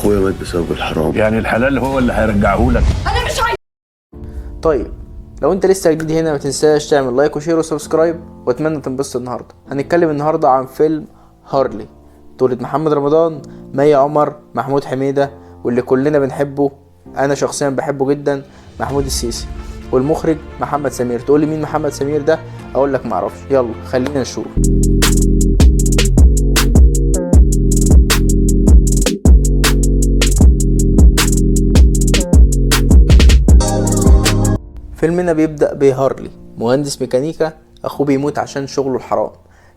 اخويا مات بسبب الحرام. يعني الحلال هو اللي هيرجعه لك. انا مش عايز. طيب لو انت لسه جديد هنا ما تنساش تعمل like و share و subscribe، واتمنى تنبسط. النهارده هنتكلم النهارده عن فيلم هارلي، بطولة محمد رمضان، مي عمر، محمود حميدة، واللي كلنا بنحبه، انا شخصيا بحبه جدا، محمود السيسي، والمخرج محمد سمير. تقول لي مين محمد سمير ده؟ اقول لك معرفش. يلا خلينا نشوف. فيلمنا بيبدأ بهارلي، مهندس ميكانيكا أخوه بيموت عشان شغله الحرام.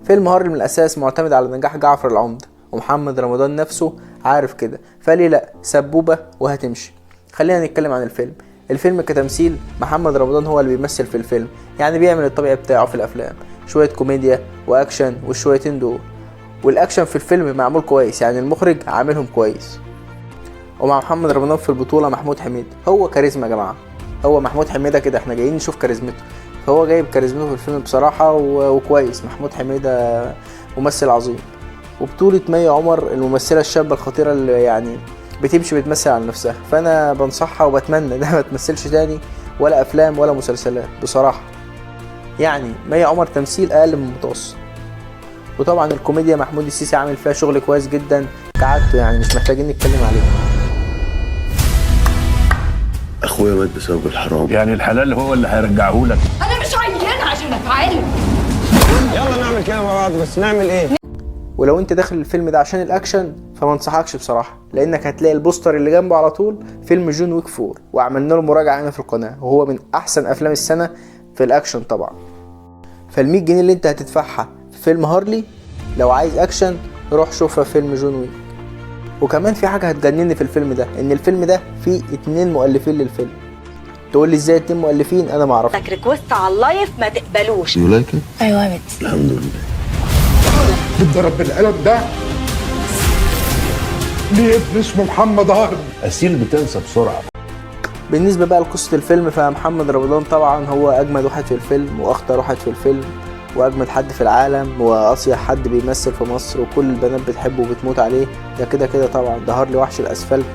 فيلم هارلي من الأساس معتمد على نجاح جعفر العمدة، ومحمد رمضان نفسه عارف كده، فليه لأ، سبوبة وهتمشي. خلينا نتكلم عن الفيلم. الفيلم كتمثيل محمد رمضان هو اللي بيمثل في الفيلم، يعني بيعمل الطبيعي بتاعه في الأفلام، شوية كوميديا وأكشن والشويتين دول، والأكشن في الفيلم معمول كويس، يعني المخرج عاملهم كويس. ومع محمد رمضان في البطولة محمود حميدة، هو كاريزما يا جماعة، هو محمود حميدة كده احنا جايين نشوف كاريزمته، فهو جايب كاريزمته في الفيلم بصراحة وكويس. محمود حميدة ممثل عظيم. وبطولة مي عمر الممثلة الشابة الخطيرة اللي يعني بتمشي بتمثل على نفسها، فأنا بنصحها وبتمنى انها ما تمثلش تاني ولا أفلام ولا مسلسلات بصراحة. يعني مي عمر تمثيل أقل من المتوسط. وطبعا الكوميديا محمود السيسي عامل فيها شغل كويس جدا كعادته، يعني مش محتاجين نتكلم عليه. اخويا مات بسبب الحرام. يعني الحلال هو اللي هيرجعه لك. انا مش عيانه عشان اتعالج. يلا نعمل كده مع بعض، بس نعمل ايه؟ ولو انت داخل الفيلم ده عشان الاكشن فما انصحكش بصراحة، لانك هتلاقي البوستر اللي جنبه على طول فيلم جون ويك 4، وعملنا له مراجعه هنا في القناة، وهو من احسن افلام السنة في الاكشن طبعا. فال100 جنيه اللي انت هتدفعها في فيلم هارلي، لو عايز اكشن روح شوفها في فيلم جون ويك. وكمان في حاجة هتجنني في الفيلم ده، ان الفيلم ده فيه 2 مؤلفين للفيلم. تقول لي ازاي 2 مؤلفين؟ انا معرفش. لك request على ال live ما تقبلوش. You like it؟ ايوه يا بنت. الحمد لله. بتضرب بالقلم ده ليه؟ ابن اسمه محمد هارلي. أسيل بتنسى بسرعة. بالنسبة بقى لقصة الفيلم، فمحمد رمضان طبعا هو أجمد واحد في الفيلم، وأخطر واحد في الفيلم، وأجمد حد في العالم، وأصيح حد بيمثل في مصر، وكل البنات بتحبه وبتموت عليه، ده كده كده طبعا. ده هارلي وحش الأسفلت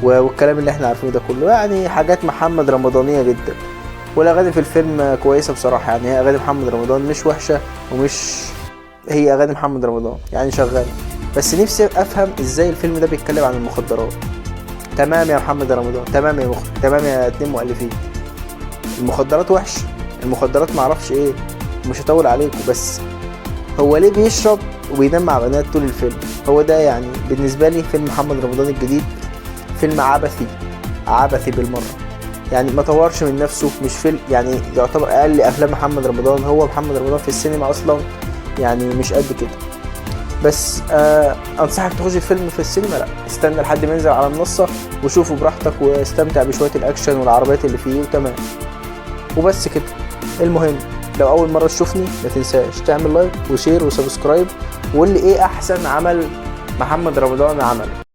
والكلام اللي احنا عارفينه ده كله، يعني حاجات محمد رمضانية جدا. والأغاني في الفيلم كويسة بصراحة، يعني هي أغاني محمد رمضان مش وحشة، ومش هي أغاني محمد رمضان يعني شغالة. بس نفسي أفهم إزاي الفيلم ده بيتكلم عن المخدرات. تمام يا محمد رمضان، تمام يا مخرج، تمام يا 2 مؤلفين. المخدرات وحش، المخدرات معرفش ايه، مش هطول عليكم، بس هو ليه بيشرب وبينام مع بنات طول الفيلم؟ هو ده يعني بالنسبة لي فيلم محمد رمضان الجديد فيلم عبثي، عبثي بالمرة، يعني ما طورش من نفسه، مش فيلم يعني يعتبر أقل أفلام محمد رمضان. هو محمد رمضان في السينما أصلا يعني مش قد كده. بس انصحك تخش الفيلم في السينما، لا استنى لحد ما ينزل على المنصة وشوفه براحتك، واستمتع بشوية الاكشن والعربيات اللي فيه وتمام. وبس كده. المهم لو اول مرة تشوفني ما تنساش تعمل like و share و subscribe، وقول لي ايه احسن عمل محمد رمضان عمله.